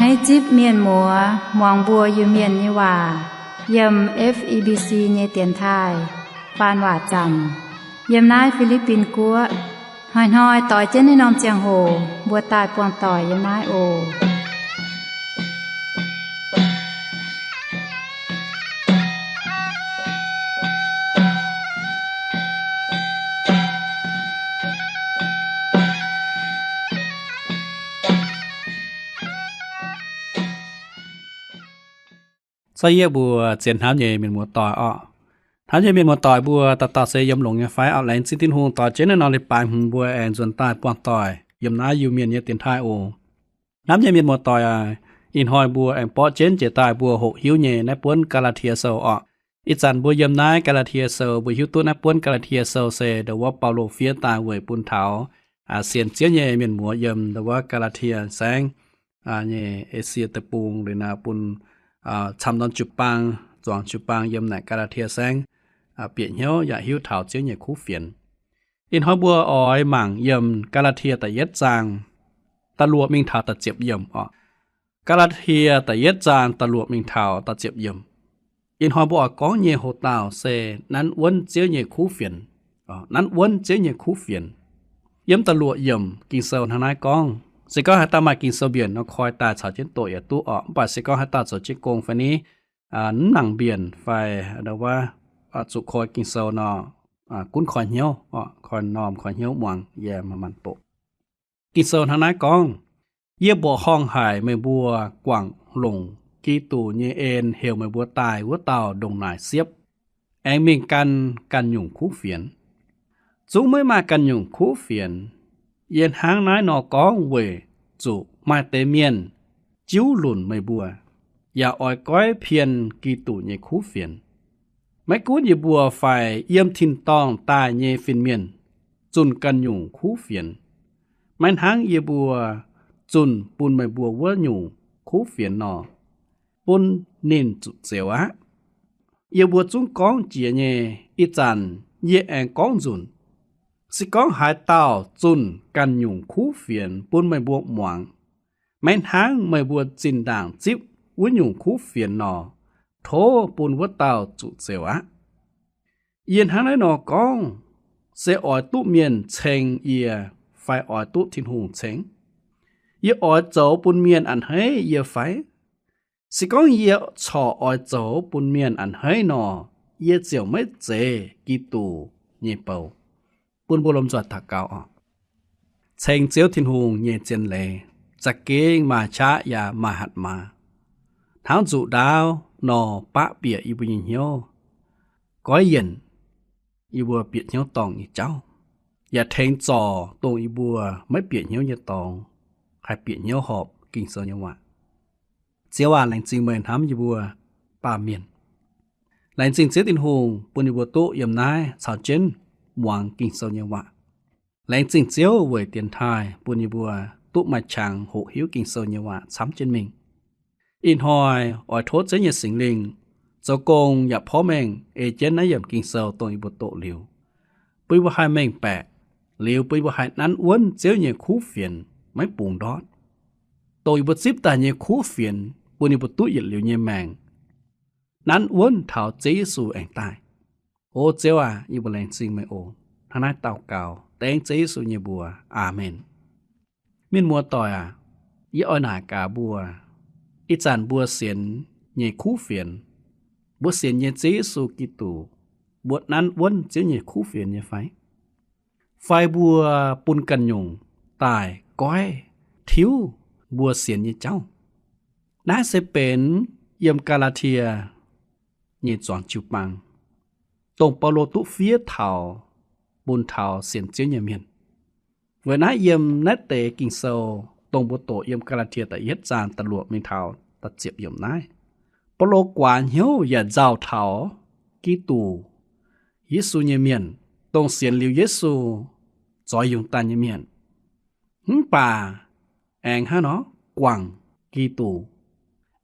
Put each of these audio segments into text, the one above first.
Naaiv zipv mienh muoz muangx mbuo Iu-Mienh nyei waac yiem F E B C nyei dienx taaih faan waac zaamc yiem naaiv Fi^li^bin Guoqv. Hnoi-hnoi doix jienv naaiv norm ziangh hoc mbuo daaih buangh doic yiem naaiv oc. Caux yie mbuo zien hnamv nyei mienh muoz-doic orqc. Hnamv nyei mienh muoz-doic mbuo dauh dauh se yiem longx nyei fai orqc? Laengz zingh Tin-Hungh doix jienv naaiv norm leiz-baaix hmz mbuo aengx nzuonx daaih buangh doic yiem naaiv Iu-Mienh nyei dienx taaih oc. Hnamv nyei mienh muoz-doic aac, ih hnoi mbuo aengx borqv jienv jiex daaih mbuo hoqc hiuv nyei naaiv buonv Gaa^laa^tie Sou orqc. Ih zanc mbuo yiem naaiv Gaa^laa^tie Sou, mbuo hiuv duqv naaiv buonv Gaa^laa^tie Sou se ndau wuov Baulo fiev daaih weic bun taux sienx Ziouv nyei mienh muoz yiem ndau wuov Gaa^laa^tie Saengv nyei Esie Deic-Bung liuz naaic bun camv norm jiu-baang, zuangx jiu-baang yiem naaic Gaa^laa^tie Saengv bieqc hnyouv yaac hiuv taux Ziouv nyei kuv fienx. Ih hnoi mbuo oix mangc yiem Gaa^laa^tie da'yietv zaang da'luoqc mingh taux da'ziepc yiemc orqc. Gaa^laa^tie da'yietv zaang da'luoqc mingh taux da'ziepc yiemc. Ih hnoi mbuo oix gorngv nyei hoc-dauh se nanv wuonv Ziouv nyei kuv fienx. Nanv wuonv Ziouv nyei kuv fienx. Yiem da'luoqc yiemc Ging-Sou hnangv naaiv gorngv. Se gorngv haaix dauh maaih Ging-Sou mbienc nor, koi daaih caux jienv doqc yaac duqv orqc. Mv baac se gorngv haaix dauh zoux jienv gong fai ni, mv nangc mbienc fai ndau wuov zuqc koi Ging-Sou nor, gunv koi hnyouv, koi norm koi hnyouv muangx yie maaih maanc doqc. Ging-Sou hnangv naaiv gorngv, Yie mborqv horngh haic meih mbuo guangc longc Giduc nyei en heuc meih mbuo daaih wuov dauh ndongc naaic siepv, aengx mingh gan ganh nyungc kuv fienx. Zungv maiv maaih ganh nyungc kuv fienx. Yie hnangv naaiv nor gorngv weic zuqc maaih deix mienh jiuv lunc meih mbuo, yaac oix goiv pien Giduc nyei kuv fienx. Maiv gunv yie mbuo fai yiem tin-dorngh daaih nyei fin-mienh zunh ganh nyungc kuv fienx, maiv hnangv yie mbuo zunh bun meih mbuo wuov nyungc kuv fienx nor, bun ninh zuqc zioux aqv. Yie mbuo zungv gorngv jiex nyei. Ih zanc yie aengx gorngv nzunc, se gorngv haaix dauh zunh ganh nyungc kuv fienx bun meih mbuo muangx, maiv hnangv meih mbuo zinh ndaangc zipv wuov nyungc kuv fienx nor, tov bun wuov dauh zuqc zioux aqv. Yie hnangv naaiv nor gorngv se oix duqv mienh ceng yie fai oix duqv Tin-Hungh ceng? Yie oix zoux bun mienh a'hneiv yie fai? Se gorngv yie corc oix zoux bun mienh a'hneiv nor, yie ziouc maiv zeiz Giduc nyei bou. Bun mbuo lomh nzoih daux gaux oc. Ceng Ziouv Tin-Hungh nyei zien leiz, za'gengh maaih qaqv yaac maaih hatc maaz, hnangv nzuqc ndaauv nor baqv bieqc yie mbuo nyei hnyouv, goiv yienc yie mbuo bieqc hnyouv dorngh nyei jauv, yaac tengx zorc dongh yie mbuo maiv bieqc hnyouv nyei dorngx, haih bieqc hnyouv horpc Ging-Sou nyei waac. Ziouv aac, laengz zingh meih hnamv yie mbuo baamh mienh. Laengz zingh Ziouv Tin-Hungh bun yie mbuo duqv yiem naaiv caux jienv muangx Ging-Sou nyei waac. Laengz zingh Ziouv weic dienx taaih bun yie mbuo duqv maaih qangx hoqc hiuv Ging-Sou nyei waac camv jienv mingh. Ih hnoi oix tov Ziouv nyei Singx Lingh zoux gong yaac porv mengh ei jienv naaiv yiemc Ging-Sou dongh yie mbuo doqc liuz, bun yie mbuo haih mengh baeqc, liuz bun yie mbuo haih nanv wuonv Ziouv nyei kuv fienx maiv bungx ndortv. Dongh yie mbuo zipv daaih nyei kuv fienx bun yie mbuo duqv yietc liuz nyei maengc nanv wuonv taux Ziouv Yesu aengx daaih. O Ziouv aac, yie mbuo laengz zingh meih oc. Hnangv naaiv daux gaux dengv Ziouv Yesu nyei mbuox. Aamen. Mienh muoz-doic aac, yie oix naaic gaax mbuo, ih zanc mbuo sienx nyei kuv fienx, mbuo sienx nyei Ziouv Yesu Giduc, mbuo nanv wuonv Ziouv nyei kuv fienx nyei fai? Fai mbuo bun ganh nyungc daaih goiv tiuv mbuo sienx nyei jauv? Naaiv se benx yiem Gaa^laa^tie nyei zuangx jiu-baang, dongh Baulo duqv fiev taux bun taux sienx Ziouv nyei mienh. Weic naaiv yiem naaiv deix Ging-Sou, dongh mbuo doqc yiem Gaa^laa^tie da'yietv zaang da'luoqc mingh taux da'ziepc yiemc naaiv, Baulo guaax hnyouv yaac nzauh taux Giduc Yesu nyei mienh, dongh sienx liuz Yesu zoix yungz daaih nyei mienh. Mv baac aengx hnangv nor guangc Giduc,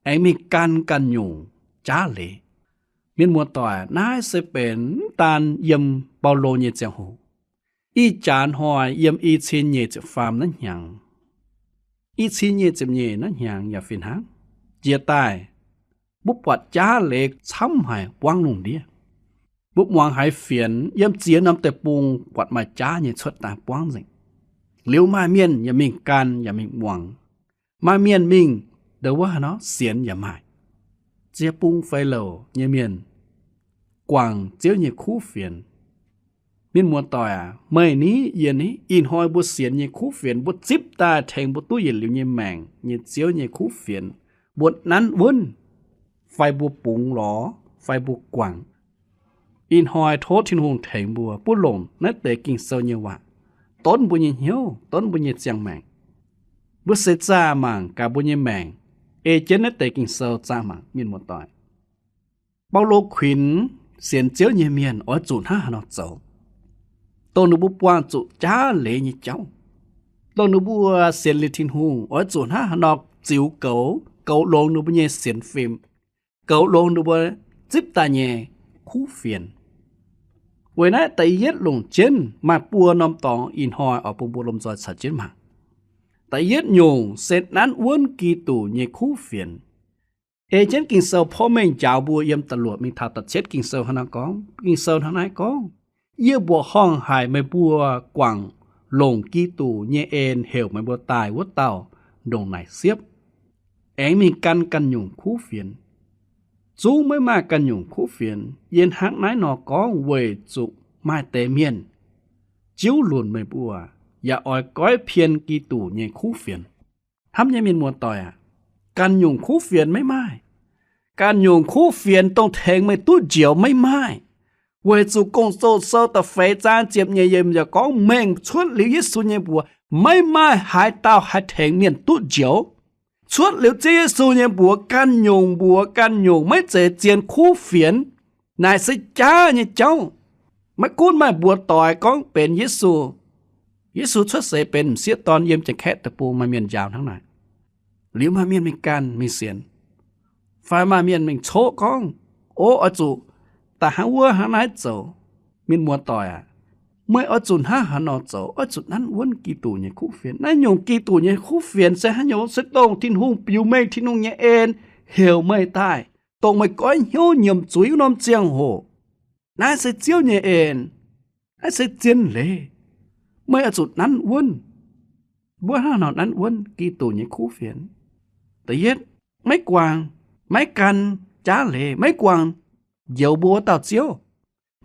aengx mingh gan ganh nyungc jaav leiz. Mienh muoz-doic, naaiv se benx mv daan yiem Baulo nyei ziangh hoc. Ih jaax hnoi yiem i cin nyeic ziepc faam naaiv hnyangx, I cin nyic ziepc nyeic naaiv hnyangx yaac fih hnangv. Jiex daaih, mbuo buatc jaav leiz camv haic buangv lungh ndiev. Mbuo muangx haiz fienx yiem ziex norm deic-bung buatc maaih jaav nyei cuotv daaih buangv nzengc. Liuz maaih mienh yaac mingh gan yaac mingh muangx. Maaih mienh mingh ndo wuov haaix nor sienx yaac maaih. Ziex bung feix louc nyei mienh guangc Ziouv nyei kuv fienx. Mienh muoz-doic aac, meih ni, yie ni, ih hnoi mbuo sienx nyei kuv fienx, mbuo zipv daaih tengx mbuo duqv yietc liuz nyei maengc nyei Ziouv nyei kuv fienx, mbuo nanv wuonv, fai mbuo bungx lorz, fai mbuo guangc. Ih hnoi tov Tin-Hungh tengx mbuo, mbuo longc naaiv deix Ging-Sou nyei waac donv mbuo nyei hnyouv, donv mbuo nyei ziangh maengc. Mbuo seix zaah mangc gaax mbuo nyei maengc ei jienv naaiv deix Ging-Sou zaah mangc, mienh muoz-doic. Baulo kuinx sienx Ziouv nyei mienh oix zuqc hnangv haaix nor zoux, dongh ninh mbuo buangh zuqc jaav leiz nyei jauv, dongh ninh mbuo sienx liuz Tin-Hungh oix zuqc hnangv haaix nor ziux goux, goux longx ninh mbuo nyei sienx fim, goux longx ninh mbuo zipv daaih nyei kuv fienx. Weic naaiv da'yietv longc jienv maaih buo norm dorngx ih hnoi oix bun mbuo lomh nzoih caux jienv mangc. Da'yietv nyungc se nanv wuonv Giduc nyei kuv fienx. Ei jienv Ging-Sou porv mengh njaaux mbuo yiem da'luoqc mingh taux da'cietv Ging-Sou hnangv naaiv gorngv, Ging-Sou hnangv naaiv gorngv, Yie mbuoqc horngh haic meih mbuo guangc longc Giduc nyei en heuc meih mbuo daaih wuov dauh ndongc naaic siepv, aengx mingh gan ganh nyungc kuv fienx. Zungv maiv maaih ganh nyungc kuv fienx. Yie hnangv naaiv nor gorngv weic zuqc maaih deix mienh jiuv lunc meih mbuo, yaac oix goiv pien Giduc nyei kuv fienx. Hnamv nyei mienh muoz-doic aac, ganh nyungc kuv fienx maiv maaih. Ganh nyungc kuv fienx dongh tengx meih duqv njoux maiv maaih. Weic zuqc Gong-Zoh sou da'feix zaang ziepc nyeic yiemc yaac gorngv mengh cuotv liuz Yesu nyei mbuox, maiv maaih haaix dauh haih tengx mienh duqv njoux. Cuotv liuz Ziouv Yesu nyei mbuox, ganh nyungc mbuox ganh nyungc, maiv zeiz zien kuv fienx. Naaic se jaav nyei jauv. Maiv gunv maaih mbuox doix gorngv benx Yesu, Yesu cuotv seix benx m'sieqv dorn yiem Janx-Kaeqv deic-bung, maaih mienh njaaux hnangv naaic. Liuz maaih mienh mingh ganh mingh sienx. Fai maaih mienh mingh coqv gorngv, O, oix zuqc daaih hnangv wuov hnangv naaiv zoux. Mienh muoz-doic aac, meih oix zuqc hnangv haaix nor zoux? Oix zuqc nanv wuonv Giduc nyei kuv fienx. Naaiv nyungc Giduc nyei kuv fienx se haaix nyungc? Se dongh Tin-Hungh biux mengh Tin-Hungh nyei en heuc meih daaih, dongh meih goiv hnyouv nyiemc zuiz wuov norm ziangh hoc. Naaiv se Ziouv nyei en. Naaiv se zien leiz. Meih oix zuqc nanv wuonv. Mbuo hnangv haaix nor nanv wuonv Giduc nyei kuv fienx? Da'yietv, maiv guangc, maiv gan jaav leiz, maiv guangc njoux mbuo wuov dauh Ziouv,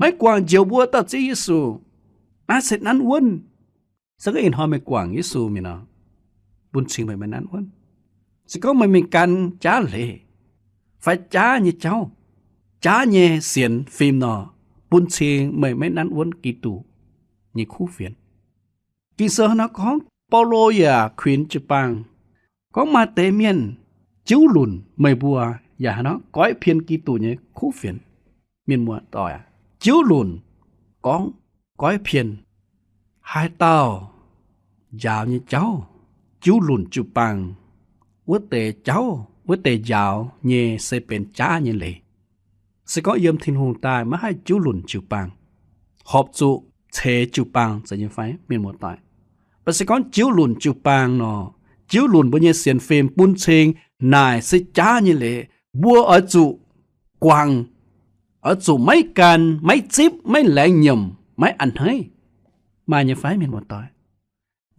maiv guangc njoux mbuo wuov dauh Ziouv Yesu. Naaiv se nanv wuonv. Se gorngv ih hnoi meih guangc Yesu mingh nor, bun cing meih maiv nanv wuonv. Se gorngv meih mingh gan jaav leiz fai jaav nyei jauv, jaav nyei sienx fim nor, bun cing meih maiv nanv wuonv Giduc nyei kuv fienx. Ging-Sou hnangv nor gorngv, Baulo yaac kuinx jiu-baang gorngv maaih deix mienh jiuv lunc meih mbuo yaac hnangv nor goiv pien Giduc nyei kuv fienx. Mienh muoz-doic aac, jiuv lunc gorngv goiv pien, haaix dauh njaaux nyei jauv, jiuv lunc jiu-baang, wuov deix jauv, wuov deix njaaux nyei se benx jaav nyei leiz. Se gorngv yiem Tin-Hungh daaih maiv haih jiuv lunc jiu-baang, horpc zuqc ceix jiu-baang zeiz nyei fai, mienh muoz-doic? Mv baac se gorngv jiuv lunc jiu-baang nor, jiuv lunc mbuo nyei sienx fim, bun cing naaic se jaav nyei leiz. Mbuo oix zuqc guangc, oix zuqc maiv gan, maiv zipv, maiv laengz nyiemc, maiv a'hneiv. Maaih nyei fai, mienh muoz-doic?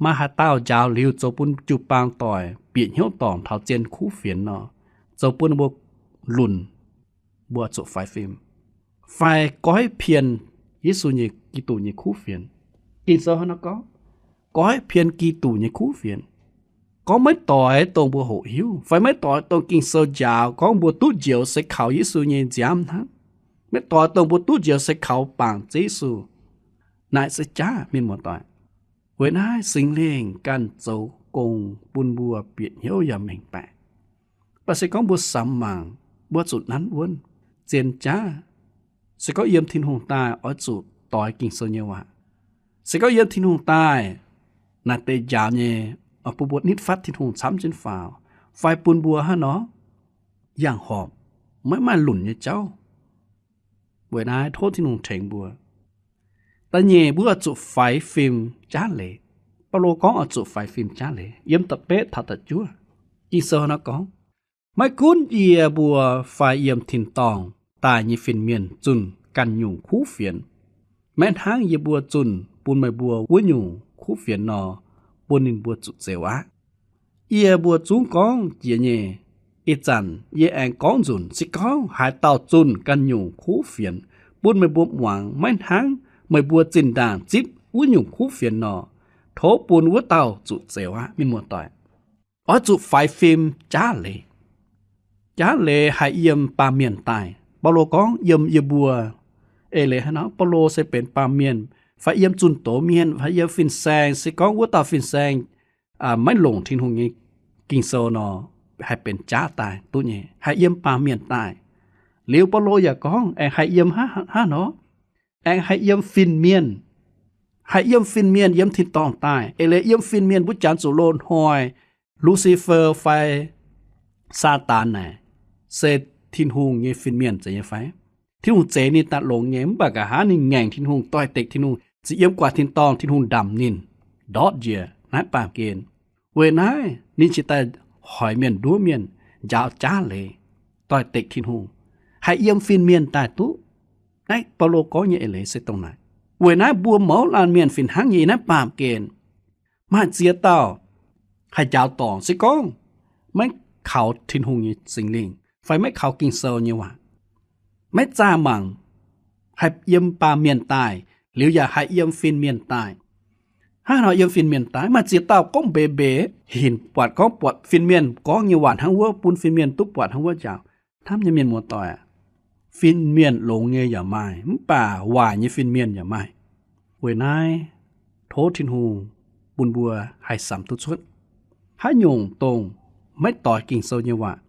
Maaih haaix dauh njaaux liuz zoux bun jiu-baang doic bieqc hnyouv dorngc taux zien kuv fienx nor, zoux bun ninh mbuo lunc, mbuo zuqc faix fim fai goiv pien Yesu nyei, Giduc nyei kuv fienx? Ging-Sou hnangv nor gorngv, goiv pien Giduc nyei kuv fienx. Gorngv maiv doix dongh mbuo hoqc hiuv, fai maiv doix dongh Ging-Sou njaaux gorngv mbuo duqv njoux se kaux Yesu nyei nziaamv hnangv. Maiv doix dongh mbuo duqv njoux se kaux bangc Ziouv Yesu. Naaic se jaav, mienh muoz-doic. Weic naaiv Singx Lingh ganh zoux gong bun mbuo bieqc hnyouv yaac mengh baeqc. Mv baac se gorngv mbuo samx mangc, mbuo zuqc nanv wuonv, zien jaav. Se gorngv yiem Tin-Hungh daaih oix zuqc doix Ging-Sou nyei waac. Se gorngv yiem Tin-Hungh daaih, naaic deix njaaux nyei, bun mbuo nitv fatv Tin-Hungh camv jienv faaux, fai bun mbuo hnangv nor yangh horpc, maiv maaih lunc nyei jauv. Weic naaiv tov Tin-Hungh tengx mbuo. Da'nyeic, mbuo zuqc faix fim jaav leiz. Baulo gorngv oix zuqc faix fim jaav leiz yiem da'betv taux da'juov. Ging-Sou nor gorngv, maiv gunv yie mbuo fai yiem tin-dorngh daaih nyei fin-mienh zunh ganh nyungc kuv fienx, maiv hnangv yie mbuo zunh bun meih mbuo wuov nyungc kuv fienx nor, bun ninh mbuo zuqc zeux aqv. Yie mbuo zungv gorngv jiex nyei. Ih zanc yie aengx gorngv nzunc, se gorngv haaix dauh zunh ganh nyungc kuv fienx bun meih mbuo muangx, maiv hnangv meih mbuo zinh ndaangc zipv wuov nyungc kuv fienx nor, tov bun wuov dauh zuqc zeux aqv. Mienh muoz-doic, oix zuqc faix fim jaav leiz. Jaav leiz haih yiem baamh mienh daaih. Baulo gorngv yiem yie mbuo, eix leiz hnangv nor, Baulo se benx baamh mienh, fai yiem zunh doz mienh, fai yiem fin-saeng, se gorngv wuov dauh fin-saeng maiv longc Tin-Hungh nyei Ging-Sou nor, haih benx jaav daaih duqv nyei, haih yiem baamh mienh daaih. Liuz Baulo yaac gorngv aengx haih yiem hnangv nor, aengx haih yiem fin-mienh, haih yiem fin-mienh, yiem tin-dorngh daaih. Eix leiz yiem fin-mienh mbuo janx zuqc loz-hnoi, Lucifer fai Saadaan naaic se Tin-Hungh nyei fin-mienh zeiz nyei fai? Tin-Hungh zeix ninh daaih longx nyei, mv baac nqa'haav ninh ngaengc Tin-Hungh, doix-dekc Tin-Hungh, ziouc yiem gu'nguaaic tin-dorngh, Tin-Hungh ndamc ninh, ndortv njiec naaiv baamh gen. Weic naaiv ninh cingx daaih hoic mienh nduov mienh, njaaux jaav leiz, doix-dekc Tin-Hungh, haih yiem fin-mienh daaih duqv. Naaiv Baulo gorngv nyei eix leiz se dongh naaic. Weic naaiv mbuo mouz laanh mienh fih hnangv nyei naaiv baamh gen maaih ziex dauh haih njaaux dorngc, se gorngv maiv kaux Tin-Hungh nyei Singx Lingh fai maiv kaux Ging-Sou nyei waac, maiv zaah mangc, haih yiem baamh mienh daaih, liuz yaac haih yiem fin-mienh daaih. Hnangv nor yiem fin-mienh daaih maaih ziex dauh gorngv mbeix mbeix, hinc buatc gorngv buatc fin-mienh gorngv nyei waac hnangv wuov, bun fin-mienh duqv buatc hnangv wuov njaaux. Hnamv nyei mienh muoz-doic aac, fin-mienh longx nyei yaac maaih, mv baac waaic nyei fin-mienh yaac maaih. Weic naaiv tov Tin-Hungh bun mbuo haih samx duqv cuotv. Haaix nyungc dongh maiv doix Ging-Sou nyei waac,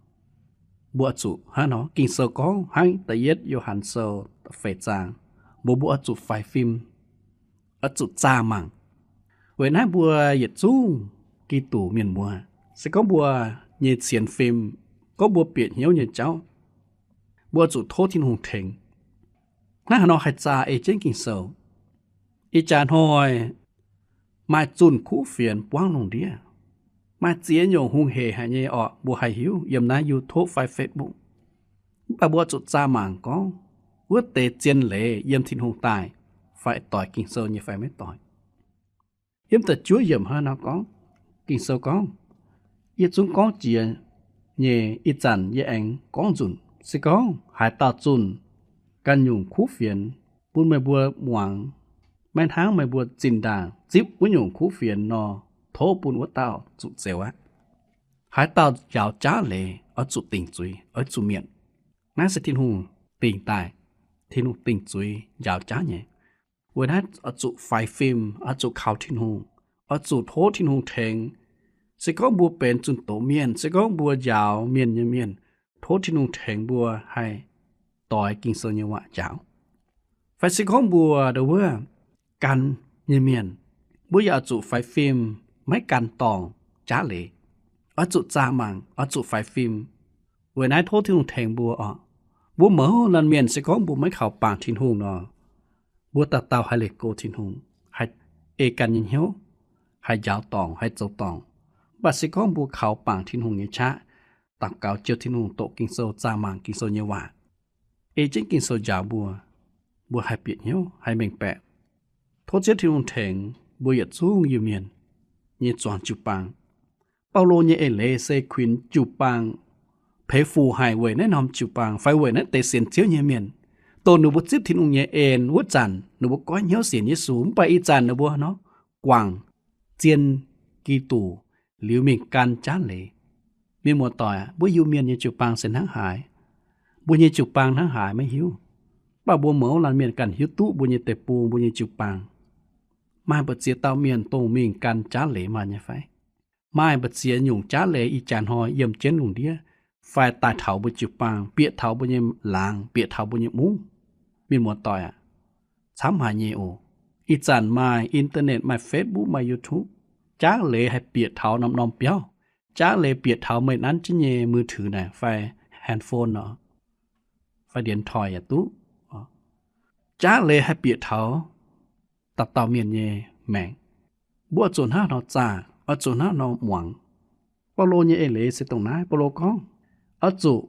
mbuo oix zuqc hnangv nor, Ging-Sou gorngv hnangv da'yietv Yo^han Sou da'feix zaang, mbuox mbuo oix zuqc faix fim, oix zuqc zaah mangc. Weic naaiv mbuo yietc zungv Giduc mienh muoz, se gorngv mbuo nyei cien fim, gorngv mbuo bieqc hnyouv nyei jauv, mbuo oix zuqc tov Tin-Hungh tengx. Naaiv haaix nor haih zaah ei jienv Ging-Sou? Ih jaax hnoi maaih zunh kuv fienx buangv lungh ndiev, maaih ziex nyungc hungh heic haic nyei orqc, mbuo haih hiuv yiem naaiv YouTube fai Facebook. Mv baac mbuo zuqc zaah mangc gorngv wuov deix zien leiz yiem Tin-Hungh daaih fai doix Ging-Sou nyei fai maiv doix. Yiem da'juov yiemc hnangv nor gorngv, Ging-Sou gorngv, yie zungv gorngv jiex nyei, ih zanc yie aengx gorngv nzunc. Se gorngv haaix dauh zunh ganh nyungc kuv fienx bun meih mbuo muangx, maiv hnangv meih mbuo zinh ndaangc zipv wuov nyungc kuv fienx nor, tov bun wuov dauh zuqc zeux aqv. Haaix dauh njaaux jaav leiz oix zuqc dingc zuiz, oix zuqc mietc. Naaiv se Tin-Hungh dingc daaih, Tin-Hungh dingc zuiz njaaux jaav nyei. Weic naaiv oix zuqc faix fim, oix zuqc kaux Tin-Hungh, oix zuqc tov Tin-Hungh tengx. Se gorngv mbuo benx zunh doz mienh, se gorngv mbuo njaaux mienh nyei mienh, tov Tin-Hungh tengx mbuo haih doix Ging-Sou nyei waac njaaux. Fai se gorngv mbuo ndau wuov gan nyei mienh, mbuo yaac oix zuqc faix fim, maiv gan dorngc jaav leiz, oix zuqc zaah mangc, oix zuqc faix fim. Weic naaiv tov Tin-Hungh tengx mbuo oc. Mbuo mouz laanh mienh se gorngv mbuo maiv kaux bangc Tin-Hungh nor, mbuo dauh dauh haih leih go Tin-Hungh, haih ei ganh nyei hnyouv, haih njaaux dorngc, haih zoux dorngc. Mv baac se gorngv mbuo kaux bangc Tin-Hungh nyei qaqv, daux gaux jiu Tin-Hungh, doqc Ging-Sou, zaah mangc Ging-Sou nyei waac, ei jienv Ging-Sou njaaux mbuo, mbuo haih bieqc hnyouv, haih mengh baeqc. Tov Ziouv Tin-Hungh tengx mbuo yietc zungv Iu-Mienh nyei zuangx jiu-baang. Baulo nyei eix leiz se kuinx jiu-baang, peix fuc haic weic naaiv norm jiu-baang fai weic naaiv deix sienx Ziouv nyei mienh, dongh ninh mbuo zipv Tin-Hungh nyei en wuov zanc, ninh mbuo goiv hnyouv sienx Yesu. Mv baac ih zanc ninh mbuo nor guangc zien Giduc liuz mingh gan jaav leiz. Mienh muoz-doic aac, mbuo Iu-Mienh nyei jiu-baang se hnangv haaix? Mbuo nyei jiu-baang hnangv haaix maiv hiuv. Mv baac mbuo mouz laanh mienh ganh hiuv duqv mbuo nyei deic-bung, mbuo nyei jiu-baang. Maaih mbu'ziex dauh mienh dongh mingh gan jaav leiz maaih nyei fai? Maaih mbu'ziex nyungc jaav leiz ih jaax hnoi yiem jienv lungh ndiev fai daaih taux mbuo jiu-baang, bieqc taux mbuo nyei laangz, bieqc taux mbuo nyei mungv. Mienh muoz-doic aac, camv haic nyei oc. Ih zanc maaih internet, maaih Facebook, maaih YouTube, jaav leiz haih bieqc taux norm-norm biauv. Jaav leiz bieqc taux meih nanv jienv nyei มือถือ naaic fai handphone nor, fai điện thoại yaac duqv. Jaav leiz haih bieqc taux dauh dauh mienh nyei maengc. Mbuo oix zuqc hnangv nor zaah, oix zuqc hnangv nor muangx. Baulo nyei eix leiz se dongh naaiv. Baulo gorngv, oix zuqc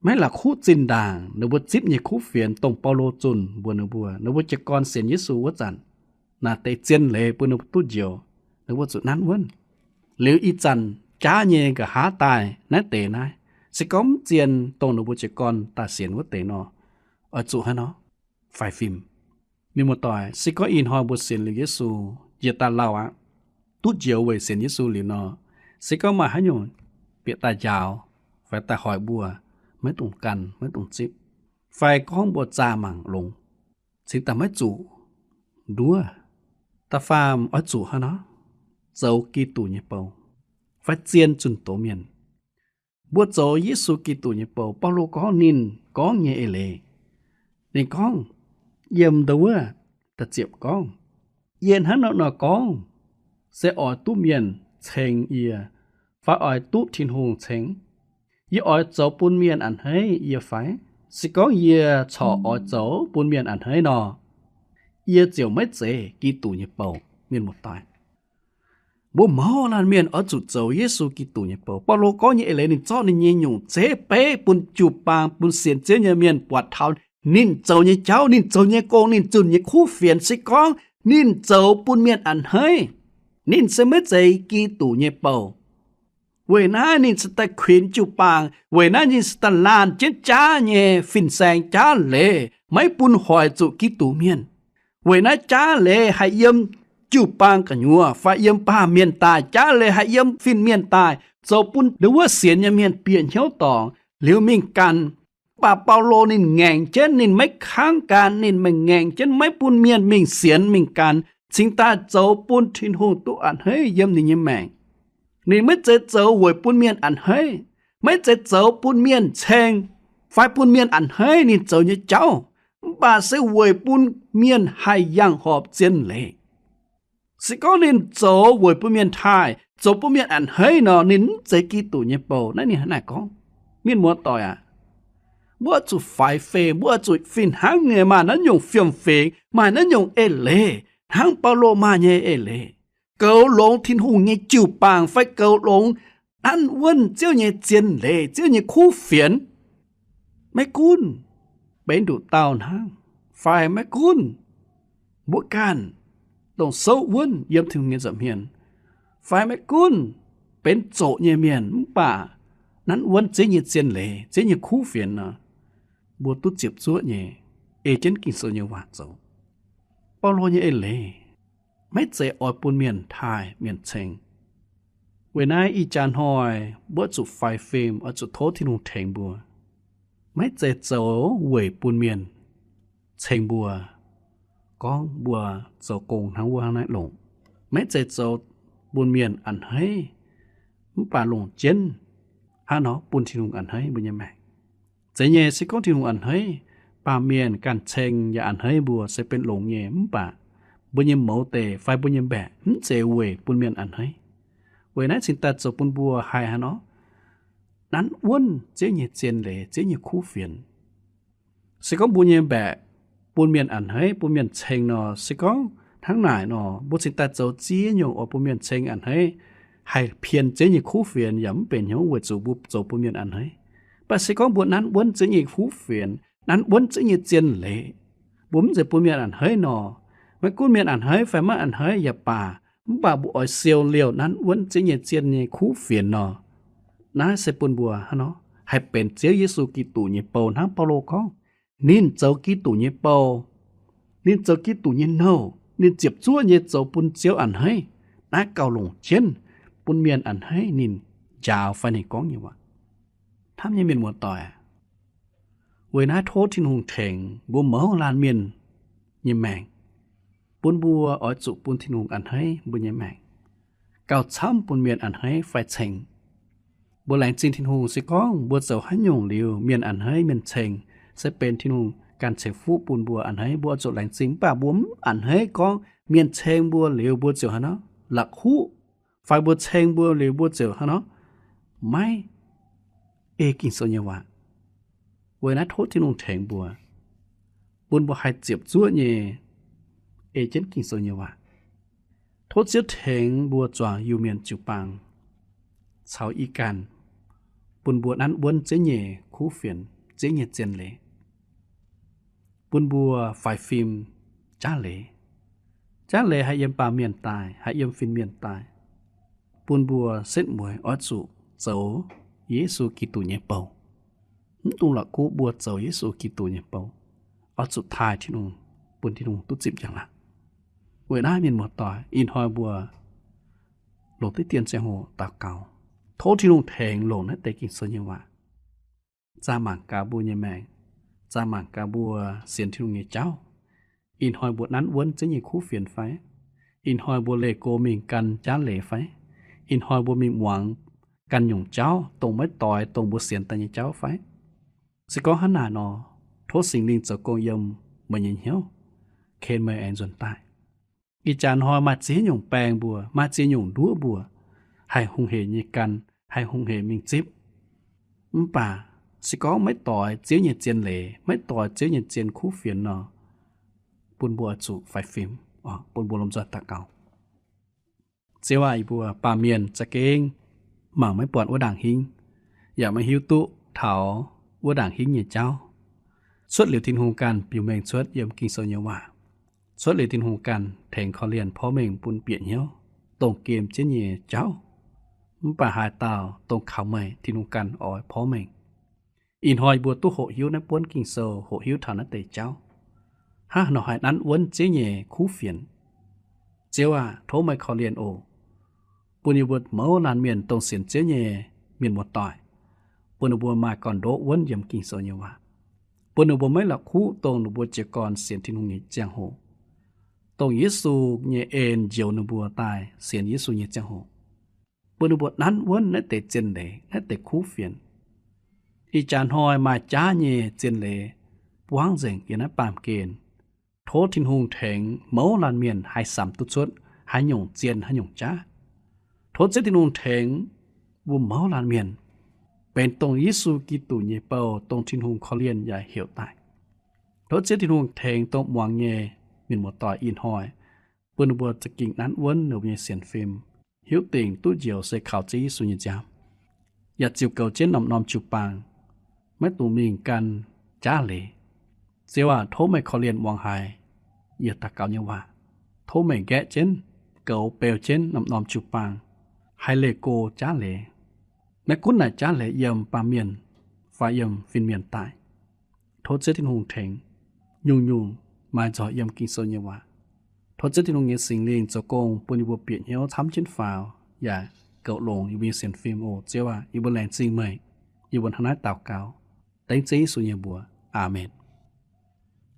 maiv la'kuqv zinh ndaangc ninh mbuo zipv nyei kuv fienx dongh Baulo zunh mbuox ninh mbuo, ninh mbuo jiez gorn sienx Yesu wuov zanc, naaic deix zien leiz bun ninh mbuo duqv njoux, ninh mbuo zuqc nanv wuonv. Liuz ih zanc jaav nyei nqa'haav daaih naaiv deix naaiv, se gorngv mv zien dongh ninh mbuo jiez gorn daaih sienx wuov deix nor, oix zuqc haaix nor faix fim. Mienh muoz-doic, se gorngv ih hnoi mbuo sienx liuz Yesu njiec daaih lauh aqv, duqv njoux weic sienx Yesu liuz nor, se gorngv maaih haaix nyungc bieqc daaih njaaux fai daaih hoic mbuo, maiv dungx gan, maiv dungx zipv, fai gorngv mbuo zaah mangc longx, cingx daaih maiv zuqc nduov. Da'faam oix zuqc haaix nor, zoux Giduc nyei bou, fai zien zunh doz mienh. Mbuo zoux Yesu Giduc nyei bou. Baulo gorngv ninh gorngv nyei eix leiz. Ninh gorngv, yiem ndau wuov da'ziepc gorngv, yie hnangv nor nor gorngv, se oix duqv mienh ceng yie, fai oix duqv Tin-Hungh ceng? Yie oix zoux bun mienh a'hneiv yie fai? Se gorngv yie corc oix zoux bun mienh a'hneiv nor, yie ziouc maiv zeiz Giduc nyei bou. Mienh muoz-doic, mbuo mouz laanh mienh oix zuqc zoux Yesu Giduc nyei bou. Baulo gorngv nyei eix leiz, ninh zorqv ninh nyei nyungc zeiv beiv bun jiu-baang, bun sienx Ziouv nyei mienh buatc taux ninh zoux nyei jauv, ninh zoux nyei gong, ninh zunh nyei kuv fienx. Se gorngv ninh zoux bun mienh a'hneiv, ninh se maiv zeiz Giduc nyei bou. Weic naaiv ninh se daaih kuinx jiu-baang. Weic naaiv ninh se daaih laanh jienv jaav nyei fin-saeng, jaav leiz, maiv bun hoic zuqc Giduc mienh. Weic naaiv jaav leiz haih yiem jiu-baang gu'nyuoz fai yiem baamh mienh daaih, jaav leiz haih yiem fin-mienh daaih, zoux bun ndau wuov sienx nyei mienh bieqc hnyouv dorngc liuz mingh gan. Mv baac Baulo ninh ngaengc jienv, ninh maiv kangv gan, ninh mingh ngaengc jienv, maiv bun mienh mingh sienx mingh gan, cingx daaih zoux bun Tin-Hungh duqv a'hneiv yiem ninh nyei maengc. Ninh maiv zeiz zoux weic bun mienh a'hneiv, maiv zeiz zoux bun mienh ceng fai bun mienh a'hneiv ninh zoux nyei jauv, mv baac se weic bun mienh haih yangh horpc zien leiz. Se gorngv ninh zoux weic bun mienh taaih, zoux bun mienh a'hneiv nor, ninh mv zeiz Giduc nyei bou. Naaiv ninh hnangv naaic gorngv. Mienh muoz-doic aac, mbuo oix zuqc faix fim, mbuo oix zuqc fih hnangv nyei maaih naaiv nyungc fiem-fingx, maaih naaiv nyungc eix leiz, hnangv Baulo maaih nyei eix leiz, goux longx Tin-Hungh nyei jiu-baang fai goux longx nanv wuonv Ziouv nyei zien leiz, Ziouv nyei kuv fienx. Maiv gunv benx nduqc dauh hnangv, fai maiv gunv mbuo ganh dongh souv wuonv yiem Tin-Hungh nyei nza'hmien, fai maiv gunv benx zoqc nyei mienh, mv baac nanv wuonv Ziouv nyei zien leiz, Ziouv nyei kuv fienx nor, mbuo duqv ziepc zuoqv nyei ei jienv Ging-Sou nyei waac zoux. Baulo nyei eix leiz maiv zeiz oix bun mienh taaih mienh ceng. Weic naaiv ih jaax hnoi mbuo oix zuqc faix fim, oix zuqc tov Tin-Hungh tengx mbuo. Maiv zeiz zoux weic bun mienh ceng mbuo, gorngv mbuo zoux gong hnangv wuov hnangv naaiv longc. Maiv zeiz zoux bun mienh a'hneiv, mv baac longc jienv hnangv nor bun Tin-Hungh a'hneiv mbuo nyei maengc. Zeiz nyei, se gorngv Tin-Hungh a'hneiv, baamh mienh ganh ceng yaac a'hneiv mbuo se benx longx nyei, mv baac mbuo nyei mouz deic fai mbuo nyei mbaeqc mv zeiz weic bun mienh a'hneiv. Weic naaiv cingx daaih zoux bun mbuo haih hnangv nor nanv wuonv Ziouv nyei zien leiz, Ziouv nyei kuv fienx. Se gorngv mbuo nyei mbaeqc bun mienh a'hneiv, bun mienh ceng nor, se gorngv hnangv naaic nor, mbuo cingx daaih zoux ziex nyungc oix bun mienh ceng a'hneiv, haih pien Ziouv nyei kuv fienx yaac mv benx hnyouv weic zuqc mbuo zoux bun mienh a'hneiv. Mv baac se gorngv mbuo nanv wuonv Ziouv nyei kuv fienx, nanv wuonv Ziouv nyei zien leiz, mbuo mv zeiz bun mienh a'hneiv nor, maiv gunv mienh a'hneiv fai maiv a'hneiv yaac baac, mv baac mbuo oix siou liouh nanv wuonv Ziouv nyei zien nyei kuv fienx nor, naaiv se bun mbuo hnangv nor haih benx Ziouv Yesu Giduc nyei bou hnangv Baulo gorngv. Ninh zoux Giduc nyei bou, ninh zoux Giduc nyei nouh, ninh ziepc zuoqv nyei zoux bun Ziouv a'hneiv. Naaiv gauh longc jienv bun mienh a'hneiv ninh njaaux fai ninh gorngv nyei waac. Hnamv nyei mienh muoz-doic, weic naaiv tov Tin-Hungh tengx mbuo mouz laanh mienh nyei maengc, bun mbuo oix zuqc bun Tin-Hungh a'hneiv mbuo nyei maengc, gauh camv bun mienh a'hneiv fai ceng. Mbuo laengz zingh Tin-Hungh se gorngv mbuo zoux haaix nyungc liuz mienh a'hneiv mienh ceng, se benx Tin-Hungh ganh ceix fuqv bun mbuo a'hneiv, mbuo oix zuqc laengz zingh. Mv baac mbuo mv a'hneiv gorngv mienh ceng mbuo liuz mbuo ziouc hnangv nor la'kuqv, fai mbuo ceng mbuo liuz mbuo ziouc hnangv nor maiv ei Ging-Sou nyei waac. Weic naaiv tov Tin-Hungh tengx mbuo, bun mbuo haih ziepc zuoqv nyei ei jienv Ging-Sou nyei waac. Tov Ziouv tengx mbuo zuangx Iu-Mienh jiu-baang caux ih ganh, bun mbuo nanv wuonv Ziouv nyei kuv fienx, Ziouv nyei zien leiz, bun mbuo faix fim jaav leiz. Jaav leiz haih yiem baamh mienh daaih, haih yiem fin-mienh daaih, bun mbuo setv mueiz oix zuqc zoux Yesu Giduc nyei bou. Mv dungx la'kuqv mbuo zoux Yesu Giduc nyei bou, oix zuqc taaih Tin-Hungh, bun Tin-Hungh duqv zipv njang-laangc. Weic naaiv mienh muoz-doic, ih hnoi mbuo longc diqv dien ziangh hoc daux gaux, tov Tin-Hungh tengx longc naaiv deix Ging-Sou nyei waac zaah mangc gaax mbuo nyei maengc, zaah mangc gaax mbuo sienx Tin-Hungh nyei jauv. Ih hnoi mbuo nanv wuonv Ziouv nyei kuv fienx fai? Ih hnoi mbuo leih go mingh gan jaav leiz fai? Ih hnoi mbuo mingh muangx ganh nyungc jauv, dongh maiv doix dongh mbuo sienx daaih nyei jauv fai? Se gorngv hnangv naaic nor, tov Singx Lingh zoux gong yiem meih nyei hnyouv, ken meih aengx nzuonx daaih. Ih jaax hnoi maaih ziex nyungc baeng mbuo, maaih ziex nyungc nduov mbuo haih hungh hec nyei gan, haih hungh hec mingh zipv. Mv baac se gorngv maiv doix Ziouv nyei zien leiz, maiv doix Ziouv nyei zien kuv fienx nor, bun mbuo oix zuqc faix fim, bun mbuo lomh nzoih daux gaux. Ziouv aac, yie mbuo baamh mienh za'gengh mangc maiv buatc wuov ndaangc hingv, yaac maiv hiuv duqv taux wuov ndaangc hingv nyei jauv. Cuotv liuz Tin-Hungh ganh biux mengh cuotv yiem Ging-Sou nyei waac. Cuotv liuz Tin-Hungh ganh tengx korv-lienh porv mengh bun bieqc hnyouv, dongh gem jienv nyei jauv. Mv baac haaix dauh dongh kaux meih, Tin-Hungh ganh oix porv mengh. Ih hnoi yie mbuo duqv hoqc hiuv naaiv buonv Ging-Sou, hoqc hiuv taux naaiv deix jauv, hnangv haaix nor haih nanv wuonv Ziouv nyei kuv fienx. Ziouv aac, tov meih korv-lienh oc, bun yie mbuo mouz laanh mienh dongh sienx Ziouv nyei mienh muoz-doic, bun ninh mbuo maaih gorn-ndoqv wuonv yiem Ging-Sou nyei waac, bun ninh mbuo maiv la'kuqv dongh ninh mbuo jiez gorn sienx Tin-Hungh nyei ziangh hoc, dongh Yesu nyei en njoux ninh mbuo daaih sienx Yesu nyei ziangh hoc, bun ninh mbuo nanv wuonv naaiv deix zien leiz, naaiv deix kuv fienx. Ih jaax hnoi maaih jaav nyei zien leiz buangv nzengc yiem naaiv baamh gen. Tov Tin-Hungh tengx mouz laanh mienh haih samx duqv cuotv haaix nyungc zien haaix nyungc jaav. Tov Ziouv Tin-Hungh tengx mbuo mouz laanh mienh benx dongh Yesu Giduc nyei bou, dongh Tin-Hungh korv-lienh yaac heuc daaih. Tov Ziouv Tin-Hungh tengx dongh muangx nyei mienh muoz-doic ih hnoi, bun ninh mbuo za'gengh nanv wuonv ninh mbuo nyei sienx fim, hiuv dingc duqv njoux se kaux Ziouv Yesu nyei nziaamv, yaac ziux goux jienv norm-norm jiu-baang, maiv dungx mingh gan jaav leiz. Ziouv aac, tov meih korv-lienh muangx haiz yie daux gaux nyei waac. Tov meih nqaeqv jienv, goux beu jienv norm-norm jiu-baang, haih leih go jaav leiz. Maiv gunv naaic jaav leiz yiem baamh mienh fai yiem fin-mienh daaih, tov Ziouv Tin-Hungh tengx. Nyungc-nyungc maaih nzorc yiem Ging-Sou nyei waac. Tov Ziouv Tin-Hungh nyei Singx Lingh zoux gong bun yie mbuo bieqc hnyouv camv jienv faaux yaac goux longx yie mbuo nyei sienx fim oc. Ziouv aac, yie mbuo laengz zingh meih. Yie mbuo hnangv naaiv daux gaux dengv Ziouv Yesu nyei mbuox. Aamen.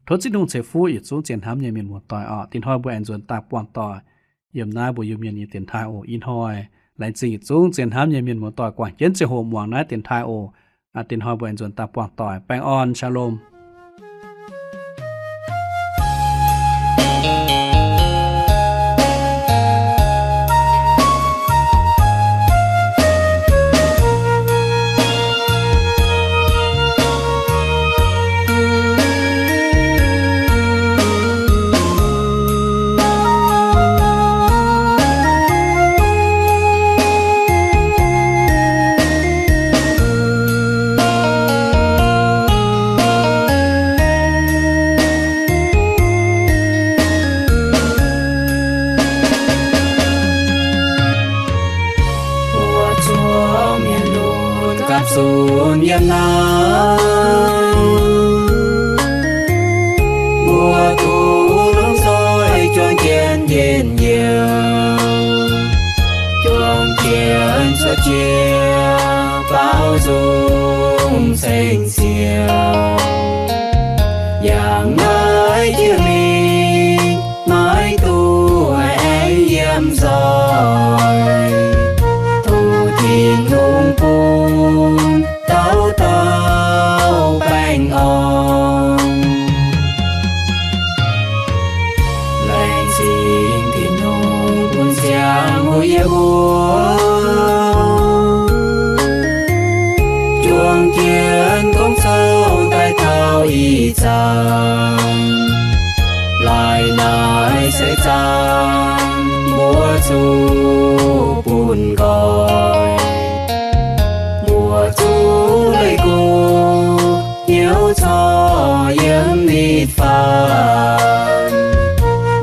Tov Ziouv Tin-Hungh ceix fuqv yietc zungv zien hnamv nyei mienh muoz-doic oc. Dinh hnoi mbuo aengx nzuonx daaih buangh doic yiem naaiv mbuo Iu-Mienh nyei dienx taaih oc. Ih hnoi laengz zingh yietc zungv zien hnamv nyei mienh muoz-doic guangc jienv ziangh hoc muangx naaiv dienx taaih oc. Dinh hnoi mbuo aengx nzuonx daaih buangh doic. Baengh orn, Shalom. Mbuo zuangx mienh lunx gapv zunc yiem naaiv, mbuo duqv longc zoih juang jienv njien-youh, juang jienv cuotv jiex baaux nzung ceng Ziouv. Yangh naaiv jiex mingh maiv duqv aengx yiem nzoih, tov Tin-Hungh bun dauh dauh baengh orn. Laengz zingh Tin-Hungh bun ziangh hoc yie mbuo juang jienv gong zoux zuqc bun nqoi. Mbuo zuqc leih gunv hnyouv corc yiem nitv faanv,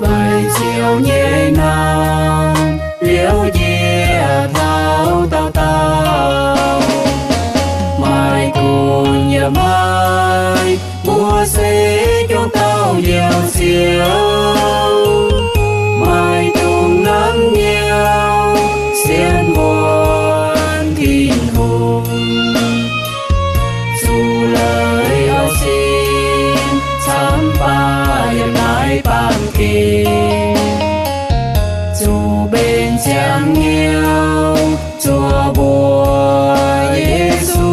weic Ziouv nyei hnamv liouv njiec taux dauh dauh. Maaih gunv yaac maaih, mbuo se jomc dauh Njoux Ziouv, maaih dungz nanv hnyouv sienx wuonx Tin-Hungh. Zuqc leiz oix sin camv baac yiem naaiv baamh gen, zuqc mbenc ziangx hnyouv zuov mbuox Yesu,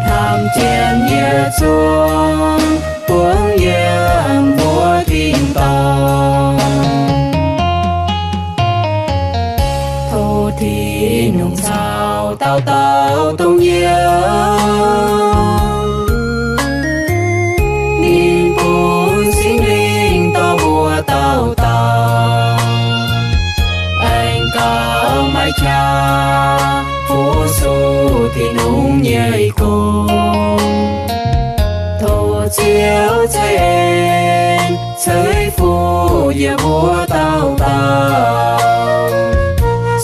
hnamv jienv yietc zungv buangv yiem mbuo tin-dorngh. Tov Tin-Hungh caux dauh dauh dongh Njoux, ninh bun Singx Lingh dorh mbuo dauh dauh aengx gauh maiv qaqv fu-sux Tin-Hungh nyei gong. Tov Ziouv ceix en ceix fuqv yie mbuo dauh dauh,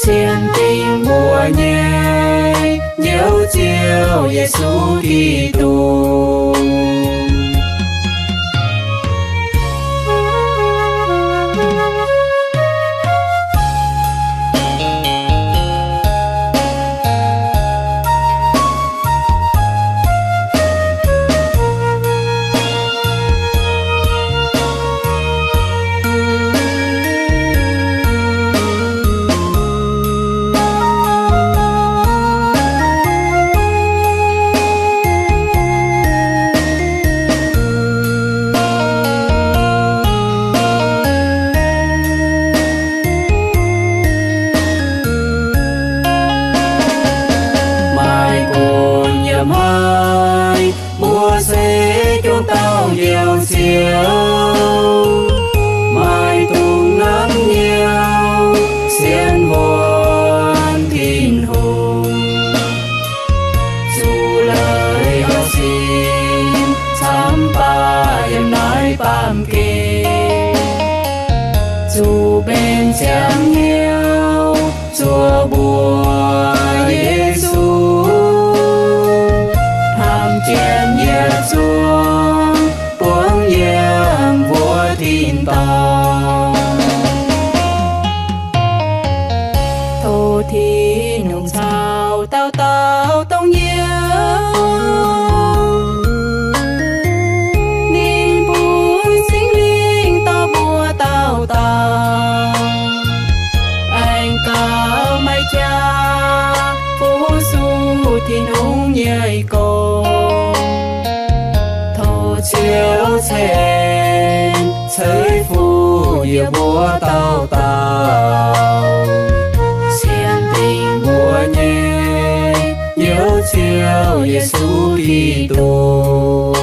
sienx dingc mbuo nyei Njoux Ziouv Yesu Giduc. Maaih gunv yaac maaih, mbuo se jomc dauh Njoux Ziouv, maaih dungz nanv hnyouv sienx wuonx Tin-Hungh. Zuqc leiz oix sin camv baac yiem naaiv baamh gen, zuqc mbenc ziangx hnyouv zuov mbuox Yesu, hnamv jienv yietc zungv buangv yiem mbuo tin-dorngh. Tov Tin-Hungh caux dauh dauh dongh Njoux, ninh bun Singx Lingh dorh mbuo dauh dauh aengx gauh maiv qaqv fu-sux Tin-Hungh nyei gong. Tov Ziouv ceix en ceix fuqv yie mbuo dauh dauh, sienx dingc mbuo nyei Njoux Ziouv Yesu Giduc.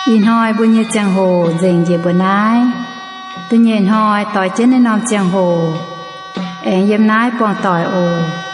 Ih hnoi mbuo nyei ziangh hoc nzengc njiec mbuo naaiv. Da'nyeic hnoi doix jienv naaiv norm ziangh hoc aengx yiem naaiv buangh doic oc.